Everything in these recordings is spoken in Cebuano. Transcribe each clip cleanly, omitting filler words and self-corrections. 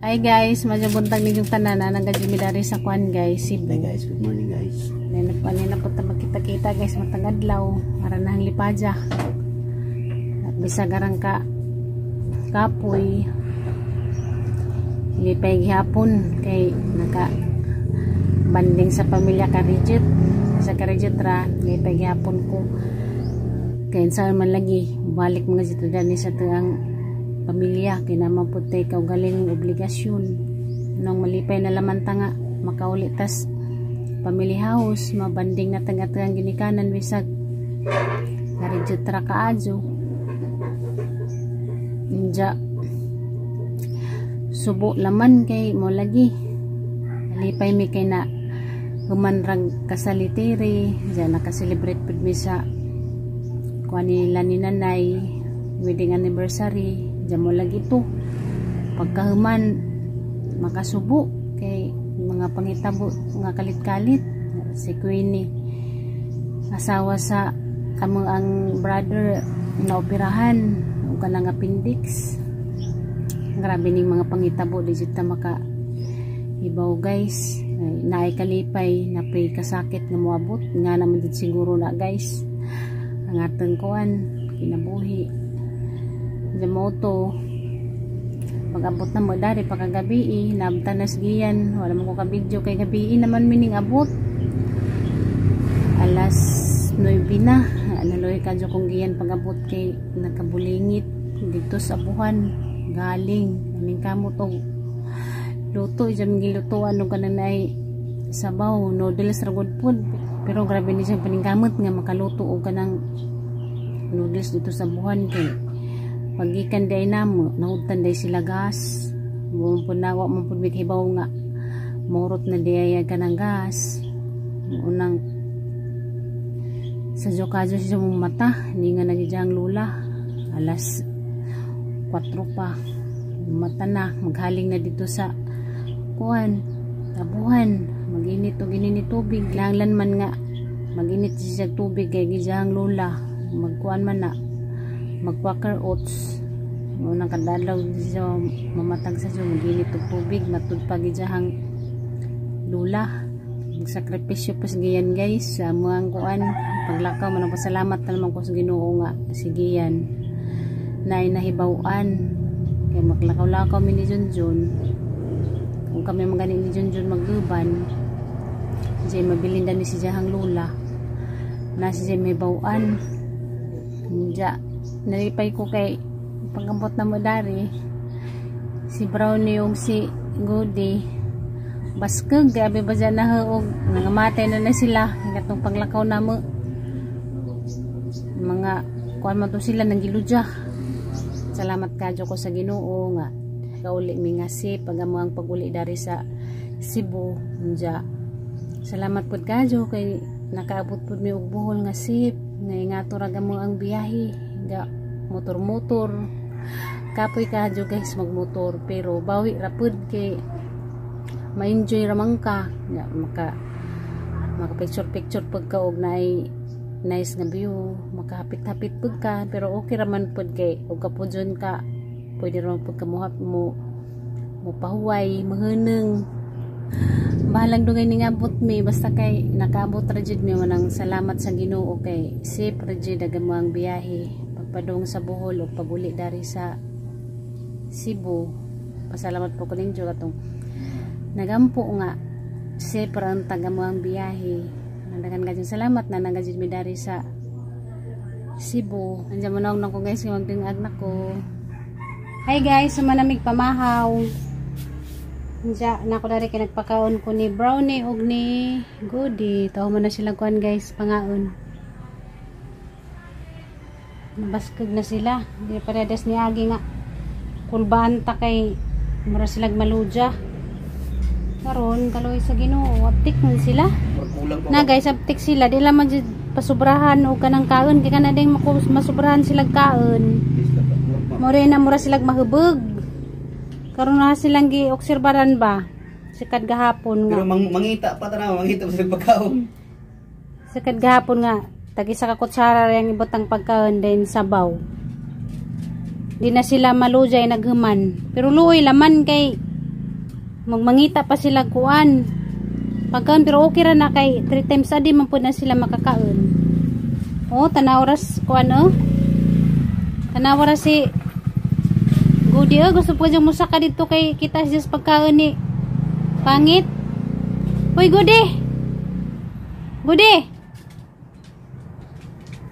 Hi guys, medyo buntag ninyong tanan na nagajimi dari sa kwan guys, Hi Cebu. Guys, good morning guys. Nina pa nina po ta magkita-kita guys, matag adlaw, aran na ang lipadya. At bisag arang ka kapoy. Lipay gihapon kay naka banding sa pamilya ka Rigit. Sa ka Rigit ra, lipay gihapon ko. Kay saan man lagi, balik mga dito dani sa tuang pamilya kay naman pud tay kaugalingong obligasyon. Nung malipay na laman ta nga makauli tas family house, mabanding na taga-tagang ginikanan bisag naridyo tra kaadyo. Inja subo laman kay mo lagi malipay mi kay na humanrag kasalitiri diyan, naka-celebrate pud mi sa kuan nila ni nanay, wedding anniversary. Diyan mo lagi to, pagkahuman makasubo kay mga pangitabo nga kalit-kalit. Si Queenie, asawa sa amo ang brother, na operahan ug kanang appendix. Grabe ning mga pangitabo, di jud ta maka ibaw guys. Ay, naay kalipay, napay kasakit nga moabot nga naman jud siguro na guys ang atong kuan kinabuhi. Moto pag-abot na mo dari pagkagabi, naabtan na giyan. Wala mo ko ka video kay gabi naman mining abot, alas 9 na. Naloy kadyo kong giyan pag-abot kay nagkabulingit dito sa buhan galing aming kamot og luto. Ijam gilutuan og kanang naay sabaw, noodles ra gud pud, pero grabe ni siyang paningkamot nga makaluto og kanang noodles dito sa buhan kay pagikan day namo nahudtan day sila gas. Mo pud na wa mo pud hibaw nga morot na di ay kanang gas. Unang sa kadyo siya mong mata ni nga nagijang lula, alas 4 pa mata na, maghaling na dito sa kuan tabuhan, maginit og gininit tubig. Langlan man nga maginit siya tubig kay gijang lula magkuan man na, magquaker oats. Unang kadalaw siya mamatag sa siya maginit og tubig, matud pa gijahang lula. Magsakripisyo pa sa giyan guys sa mga kuan paglakaw man. Pasalamat na naman ko sa Ginoo nga sigiyan na nahibaw-an kay maglakaw-lakaw mi ni Junjun. Kung kami magani ni Junjun magguban diyan, mabilin ni si Jahang lula na si Jay may bawan. Diya nalipay ko kay pagabot na mo dari, si Brownie yung si Goody baskeg gabi ba dyan na og nangamatay na na sila katong paglakaw na mo. Mga kuan man to sila nang giludya. Salamat kadyo ko sa Ginoo nga kauli mi nga si pag amo ang paguli dari sa Cebu. Unja salamat pud kadyo kay nakaabot pud mi og Bohol nga safe, nga ingato ra mo ang biyahe ga motor-motor. Kapoy kadyo guys magmotor, pero bawi ra pud kay ma-enjoy ra man ka nga maka maka picture picture pag ka og naay nice nga view, makahapit-hapit pud ka. Pero okay ra man pud kay og kapudyon ka, pwede ra man pud ka mo mo mo pahuway, mahaneng. Bahalang dugay ning abot mi, basta kay nakaabot ra jud mi. Manang salamat sa Ginoo kay safe ra jud ang ang biyahe pagpadung sa Bohol o paguli dari sa Cebu. Pasalamat po ko ninyo atong nagampo nga safe ra ang taga mo ang biyahe. Nagdagan ka salamat na nagajud mi dari sa Cebu. Andiyan mo na ko guys, magdingag na ko. Hi guys, sumanamig pamahaw. Diya, nako dari kay nagpakaon ko ni Brownie og ni Goody. Tawo man na sila kuan guys, pangaon. Nabaskog na sila. Di paredes ni Agi nga kulbaan ta kay mura silag maludya. Karon kaloy sa Ginoo, aptik man sila. Kulang pa. Na guys, aptik sila. Di lang man jud pasubrahan og kanang kaon kay kana ding masubrahan sila kaon. Mo rin na mura silag mahubog. Karon na silang gi-obserbaran ba? Sikad gahapon nga. Pero mangita pa tanaw, mangita pa sila pagkaon. Sikad gahapon nga tag isa ka kutsara yang ibutang pagkaon then sabaw. Di na sila malujay naghuman. Pero luoy laman kay Magmangita pa sila kuan. Pagkaon, pero okay ra na kay 3 times a day man pud na sila makakaon. Oh, tanaw ras kuan oh. Tanaw ra si Goody oh, gusto po diyang musaka dito kay kita siya sa pagkaon ni Pangit. Hoy, Goody. Goody.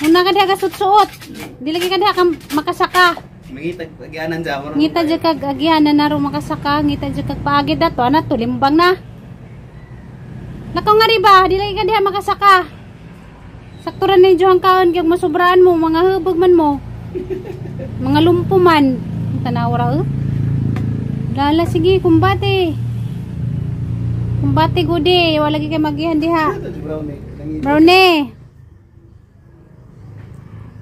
Una ka diha ka suot-suot. Di lagi ka diha ka makasaka. Mangita agyanan sa amor. Ngita jud kag agihan na naro makasaka, ngita jud kag paagi dato ana to limbang na. Lakaw nga riba, di lagi ka diha makasaka. Sakto ra ninyo ang kaon kay masubraan mo, mga hubog man mo. Mga lumpo man. Tanaw ra eh. Lala, sige, kumbate. Kumbate, Goody, wala lagi kay magihan diha. Brownie.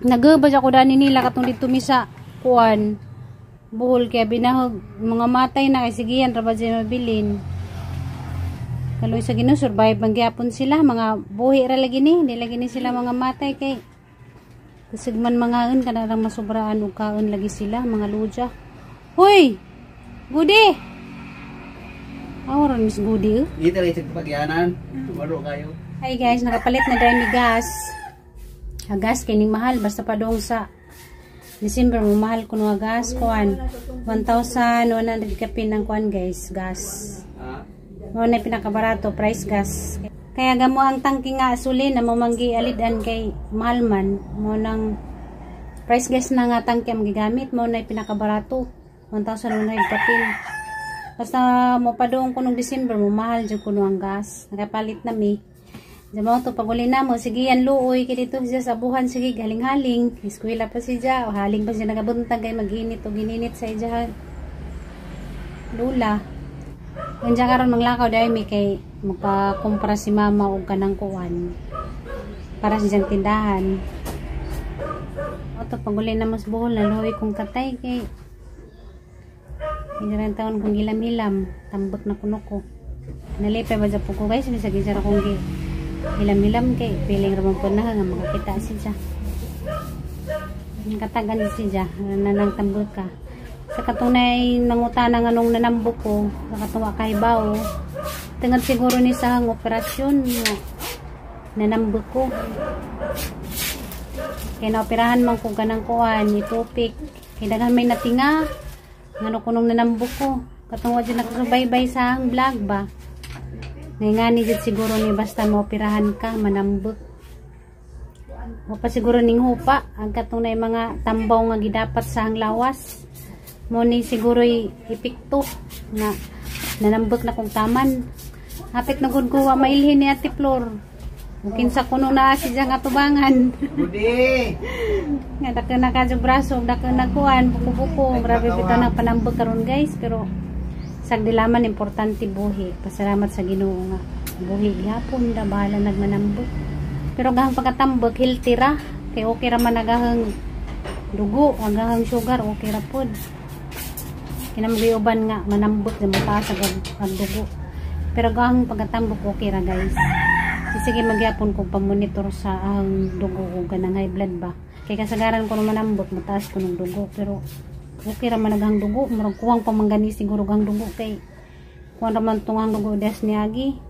Nagabad ako dani nila katong dito mi sa kuan. Buhol kaya binahog mga matay na kay sigihan ra ba dyan mabilin. Kaloy sa Ginoo, survive man gyapon sila, mga buhi ra lagi ni, di lagi ni sila mga matay kay kusog man mangaon kana lang masubraan og kaon lagi sila mga luja. Hoy! Goody! Awron Miss Goody, eh. Ngita lagi sa pagyanan. Maro kayo. Hi guys, nakapalit na dahil ni gas. Ang gas kay ning mahal basta pa dong sa December mo mahal kuno ang gas kuan. 1,100 kapin ang kuan guys, gas. Ah. Mao na pinakabarato price gas. Kaya gamo ang tangki nga asulin na mo manggi alidan kay mahal man mo nang price gas na nga tangki ang gigamit mo na pinakabarato, 1,100 kapin. Basta mo padung kunong December mo mahal jud kuno ang gas. Nakapalit na mi. Diyan mo to paguli na mo sige yan luoy kay dito siya sa buhan, sige haling-haling eskwela pa siya o haling pa siya nagabuntag kay mag-init o gininit sa iya lula. Nandiyan karon manglakaw dahil may kay magpakumpra si mama og kanang kuan para sa siyang tindahan. O to paguli na mas buhol na luoy kong tatay kay hindi rin taon kong hilam-hilam, tambak na kuno ko. Nalipay ba po ko guys, bisag isa ra kong gi hilam-hilam kay piling ra man po na nga makakita siya. Nakatagan siya na nang tambak ka. Sa katunay nangutana nga nung nanambok ko, sa katong kay bao. Tungod siguro ni sa ang operasyon nga nanambok ko. Kaya naoperahan man ko ganang kuan, itupik. Kay daghan may natinga. Ngano kunong nanambok ko. Katong wa jud nakasubaybay sa ang vlog ba. Ngani jud siguro ni basta maoperahan ka manambok. Wa pa siguro ning hupa ang katong na mga tambaw nga gidapat sa ang lawas. Mo ni siguro epekto nga nanambok na kong taman. Hapit na gud ko wa mailhin ni Ate Flor. Mungkin sa kuno na si diyang atubangan. Goody. Nga dako na kadyo braso, dako na kuan, buko-buko. Grabe bitaw nang panambok karon guys, pero sagdilaman importante buhi. Pasalamat sa Ginoo nga buhi gihapon da, bahala nagmanambok. Pero gahang pagkatambok healthy ra, kay okay ra man nagahang dugo, agahang sugar okay ra pod. Kinamagay uban nga manambok sa mataas ang dugo. Pero gahang pagkatambok okay ra guys. Sige magyapon kong pamonitor sa ang dugo ko ganang high blood ba. Kay kasagaran ko naman manambot, mataas ko ng dugo, pero okay ra man ang dugo, murag kuwang pamanggani siguro ang dugo kay kuwang ra man tong ang dugo des niagi.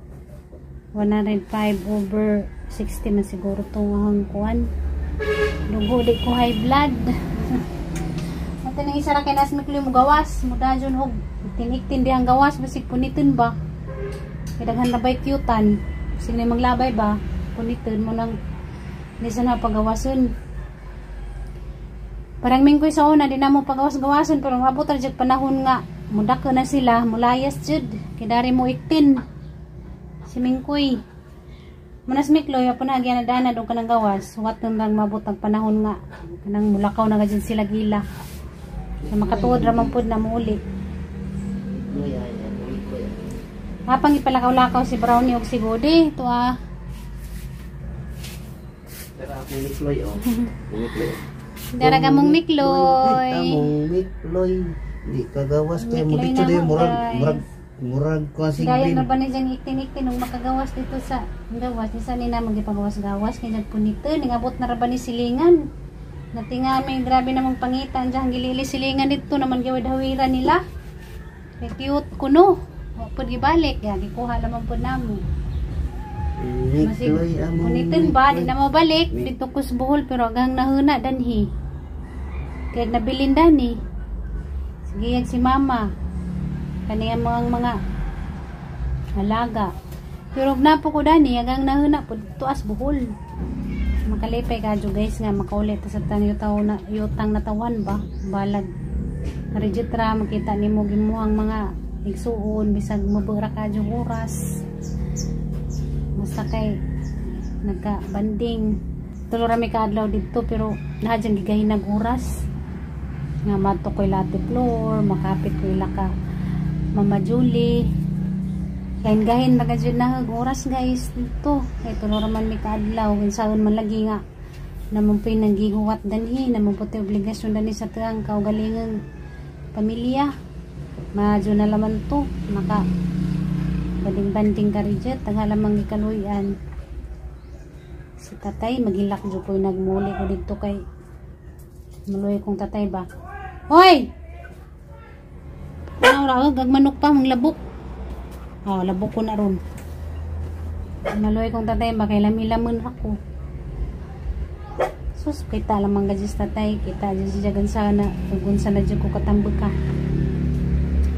105/60 man siguro tong ang kuwan. Dugo, di ko high blood. Ato nang isa ra kay nas mikli mo gawas, mo dajon og tiniktin dihang gawas basig puniton ba. Kay daghan na bay kyutan. Sige na maglabay ba, puniton mo nang di sa na pagawason. Parang mingkoy sa una, di na mo pagawas-gawason, pero mabot ra jud panahon nga mudako na sila, mulayas jud, kay dari mo iktin. Si Mingkoy. Munas Mikloy, apo na agyan na dana doon ka ng gawas. Wat nang mabot ang panahon nga kanang mulakaw na jud sila gila. Sa makatuod ra man pud na muuli. Apang ipalakaw-lakaw si Brownie og si Goody. Ito ah. Dara akong Mikloy oh. Mikloy. Dara ka mong Mikloy. Kamong Mikloy. Di kagawas kay mo Mikloy dito na di mo, murag guys. murag murag kuan Dayon sigbin. na ba ni diyang iktin-iktin nung makagawas dito sa gawas. Di sa ni na magipagawas-gawas kay dyan punito. Ningabot na ra ba ni silingan. Natinga may grabe namang pangitan dyan. Gilili silingan dito naman gawid hawira nila. Kay cute kuno. Wa pud gibalik ya, gikuha lamang pud namo. Masig Mikloy among punitin ba di Mikloy. na mabalik dito ko sa Bohol, pero agang nahuna danhi. Kaya nabilin dani. Sige yan si mama. Kani ang mga alaga. Pero og napo ko dani, agang nahuna pud tuas Bohol. Makalipay kadyo guys nga makaulit sa tan yutaw na yutang natawan ba, balag rejitra makita nimo gimuhang mga igsuon bisag mabura kadyo oras, basta kay nagka-banding. Tulo ra mi kaadlaw didto, pero naa dyan gigahinag oras nga madto ko'y Late Floor, makapit ko ila ka Mama Julie. Gahin-gahin magadyo na oras guys dito kay tulo ra man mi kaadlaw. Kinsaon man lagi nga naman po'y nanggihuwat danhi, naman po tayo obligasyon danhi sa tuang kaugalingang pamilya. Madyo na laman to maka banding-banding ka rin tanghalamang gikaluyan si tatay. Maghilak dyan ko'y nagmuli ko dito kay maluy kong tatay ba. Hoy! Ano ra gagmanok pa mang labok. Oh, labok ko na ron. Maluy kong tatay ba kay lami-lamon ako. Sus, kita lamang gadis tatay, kita dyan siya sana, kung sa na dyan ko katambag ka.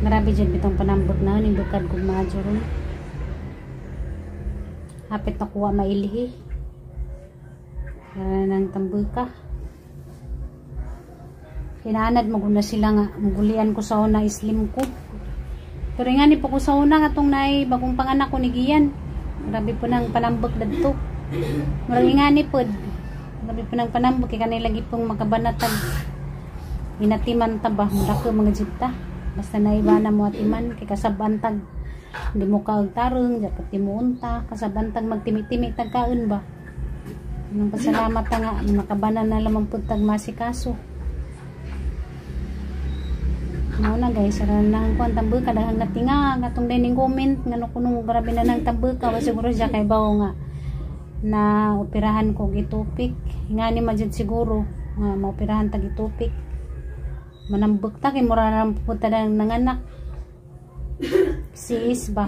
Grabe dyan bitong panambag na, ni bukad kong madyo ron. Hapit na kuha mailihi. Kaya nang tambag ka. Kinaanad maguna sila nga, magulian ko sa una, islim ko. Pero nga ni po ko sa una nga tong naay bagong panganak ko ni Gian. Grabe po nang panambag dadto. Murag nga ni pod. Grabe po nang panambag kay kanay lagi pong makabanatag. Inatiman ta ba, mudako mga jibta. Basta naiba na mo atiman kay kasabantag. Hindi mo kaog tarong, dapat di mo unta, kasabantag magtimi-timi tag kaon ba. Nang pasalamat ta nga nakabanan na lamang pud tag masikaso. Mao na guys, ara na ang kuan tambaka, daghang natinga atong dining comment ngano kuno grabe na nang tambaka wa siguro siya kay bawo nga na operahan ko gitupik. Ngani man jud siguro nga maoperahan tag gitupik. Manambok ta kay mura ra pud ta nang nanganak. Siis ba?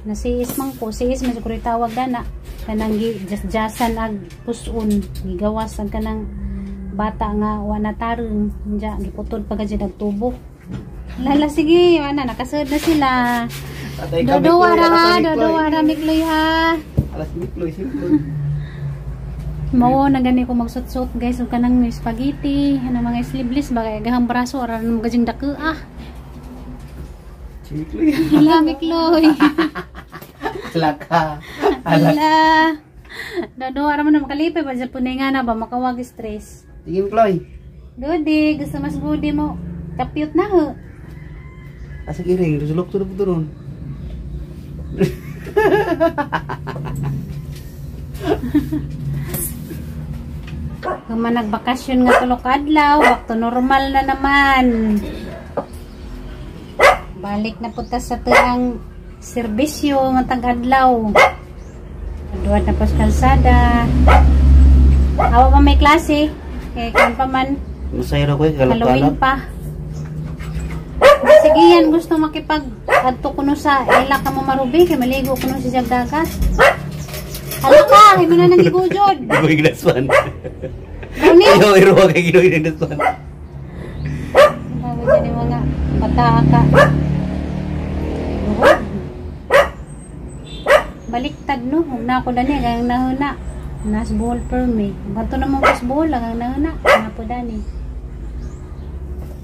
Na siis man ko, siis man siguro tawag dana. Kanang gi jasjasan ag puson, gigawas ang kanang bata nga wa na tarong, diya giputol pa gid tubo. Lala sige, ana nakasud na sila. Tatay ka, Dodowa Mikloy, ra ha, alas sa Mikloy. dodowa ra Mikloy ha. Alas Mikloy, simple. Mao na gani ko magsutsot guys ug kanang spaghetti, ano mga sleeveless ba kay gahang braso ara na magajing dako ah. Si Mikloy. Hala Mikloy. Alaka. Alaka. Hala. Dodowa ra man na makalipay ba sa punay nga na ba makawag stress. Sige, Mikloy. Goody, gusto mas goody mo. Kapyot na ho. Asa kiring, sulok to na po ron. Kung man nagbakasyon nga tulo ka adlaw, back to normal na naman. Balik na punta sa tuang serbisyo matag adlaw. Duwat na po sa kalsada. Awa pa may klase. Kaya kung pa man, Masaya ko eh, Halloween kalap-kalap. pa. Sige yan, gusto makipag adto kuno sa ila ka mo marubi kay maligo kuno si Jag dagat. Hala ka, hindi na nagigujod. Ginoy ginaswan. Brownie. Ayaw, iruwa kay ginoy ginaswan. Sabi dyan yung mga bata ka. Luhod. Baliktad no, huwag na ako dani, ang nahuna. Nas buhol per me. Bato naman kas buhol, ang nahuna. Nga po dani.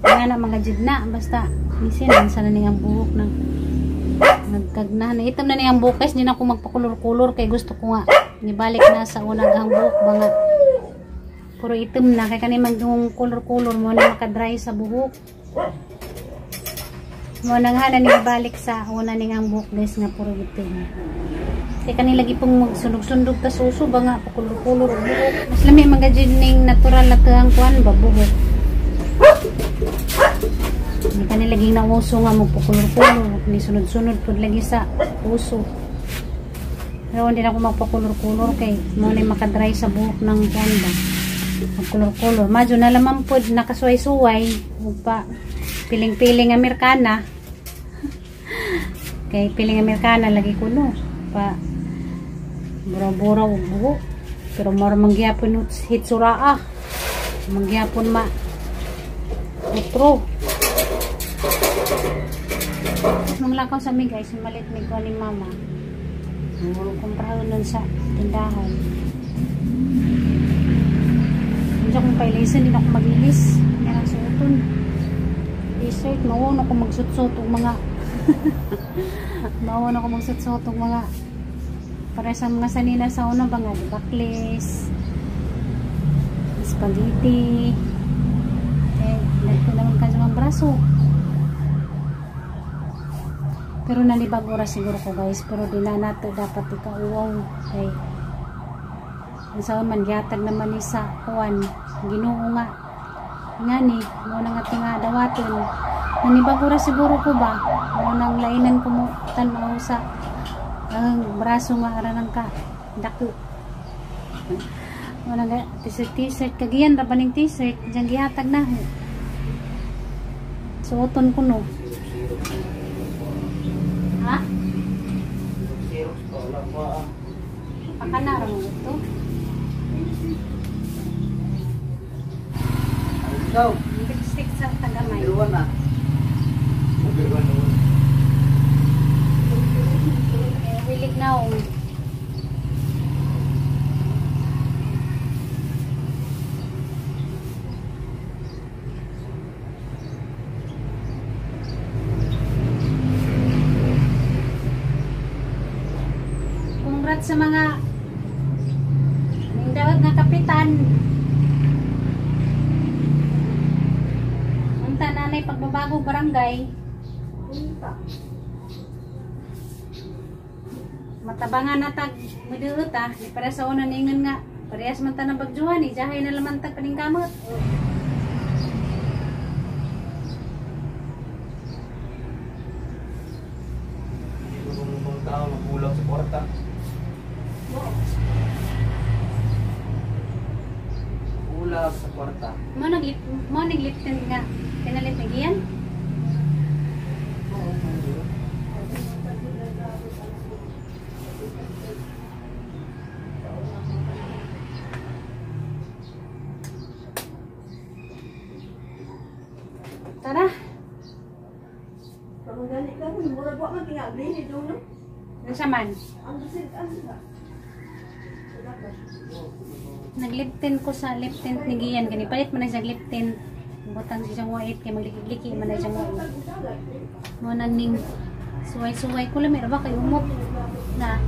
Nga na mga jid na, basta misin, sa na niyang buhok na nagkagnahan. Itom na niyang buhok guys, di na ako magpakulor-kulor kay gusto ko nga nibalik na sa unang ang buhok ba nga. Puro itom na, kay kani mag yung kulor-kulor mo na makadry sa buhok. Mo nang hana nibalik sa una niyang buhok guys nga puro itom. Kay kani lagi pong magsunog-sunog ta suso ba nga pakulor-kulor og buhok. Mas lami magajid ning natural na tuang kuan ba buhok. Hindi kani lagi nauso nga magpakulor-kulor, ni sunod-sunod pud lagi sa uso. Pero hindi na ako magpakulor-kulor kay mo na makadry sa buhok ng kuan ba. Magkulor-kulor. Madyo na lamang pod nakasuway-suway ug pa piling-piling Amerikana. Kay piling Amerikana lagi ko no. Pa bura-bura og buhok. Pero mura mangyapon hitsuraa. Mangyapon ma utro. Nung lakaw sa mi guys, malit mi ko ni mama. Muro kumprahon nun sa tindahan. Hindi akong pailisan, hindi ako magilis. Yan ang suoton. T-shirt, mawon ako magsuot-suot og mga mawon ako magsuot-suot og mga para sa mga sanina sa una ba nga, baklis, spaghetti. Eh, nagko naman ka sa mga braso. Pero nalibag oras siguro ko guys, pero di na nato dapat ikauwaw. Kay ang saon man gihatag naman ni sa kuan, Ginoo nga ngani mo na nga tinga dawaton. Nanibag oras siguro ko ba, mo nang lainan ko mo tan-aw sa ang braso nga ara nang ka dako. Mo nang t-shirt kagiyan ra baning t-shirt diyan gihatag na ho. Suoton ko no. Ha? Pakana ra mo ito. Ikaw. Lipstick sa tagamay. Biruan na. Biruan na. Wilig na oh. Congrats sa mga nindawag nga kapitan. Unta nanay pagbabago barangay. Matabangan na tag muduot ah. Di para sa una ningon nga parehas man ta ng bagjuhan eh. Jahay na laman tag paningkamot. Hindi ko kung tao magulang sa kwarta. Kulang sa kwarta. Mo nagliptin nga. Pinalit na giyan? Tara. Nasa man? Naglip tint ko sa lip tint ni Gian. Gani palit man na siya lip tint. Butang siya siyang white kay magliki-liki man na siyang white. Mo na ning suway-suway ko lang ba kay umot na.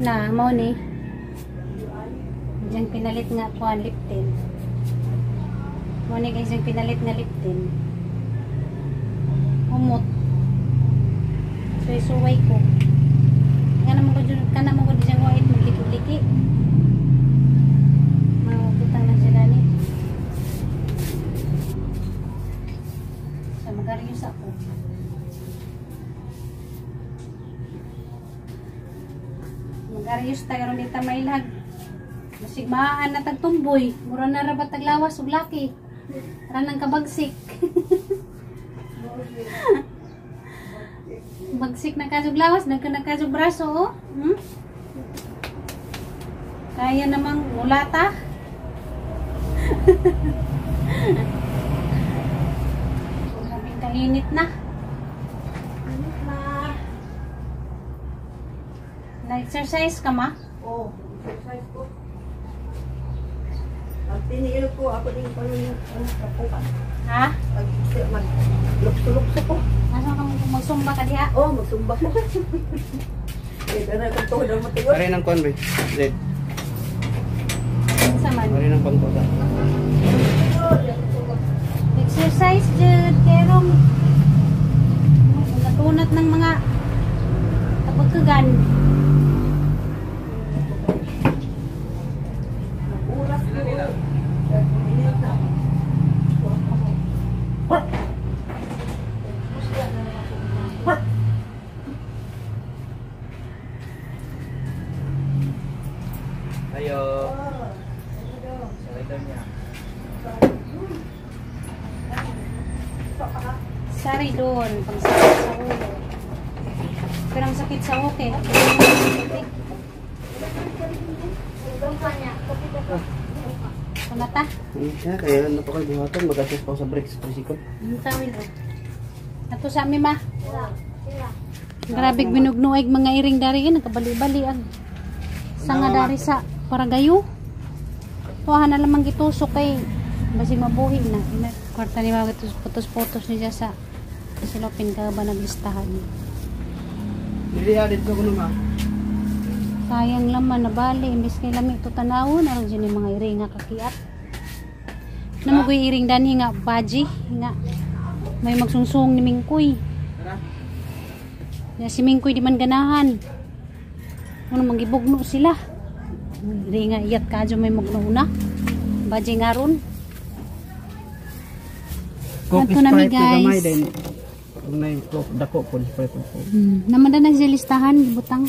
Na mo ni. Diyan pinalit nga ko ang lip tint. Mo ni guys yung pinalit nga lip tint. Umot. Suway-suway ko. Kana mo ko dyan, kana mo ko dyan white magliki-liki. Mabutang na sila ni. Sa magaryos ako. Magaryos tayo ron dita mailhag. Masigmaan na tagtumboy. Mura na rabat taglawas ug laki. Tara nang kabagsik. Bagsik na kasog lawas, nagka na kasog braso, oh. Hmm? Kaya namang ulata. Grabing kainit na. Init na. Na-exercise ka, ma? Oo, exercise ko. Pag tiniil ko, ako din ko yung kapukan. Ha? Pag mag-lukso-lukso ko. Nasa ka magsumba ka diha? Oo, magsumba ko. Eh, pero kung tuhod ang matigot. Pare ng kuan, bre. Zed. Unsa man? Pare ng pangkosa. Exercise jud kerong natunat ng mga kapagkagan. Ulas ko. Init na. Ayo. Academia. Sari doon, pang sakit sa ulo. Pero ang sakit sa okay. Kunata? Siya, kaya na pa kayo buhatan. Mag-adjust pa ako sa brakes sa tricycle. Ang tawil oh. Ato sa amin ma. Grabe binugnuig mga iring dari eh, nagkabali-bali ang sanga dari sa paragayo. Tuwahan na lamang gitusok kay basig mabuhi na. Ina, kwarta ni mga putos-putos niya sa silopin ka ba naglistahan. Dili dito ko naman. Sayang laman na bali imbis kay lami to tanawon aron jud ni mga iring nga kakiat. Namugoy iring danhi nga baji nga may magsungsung ni Mingkoy. Tara. Ya si Mingkoy di man ganahan. Ano manggibugno sila. Iri nga iyat kadyo may magnauna. Baji nga ron. Coke Ato na mi, Sprite na gamay guys. din. Kung na yung Coke, dako po, Sprite po. Naman na nagsilistahan, gibutang.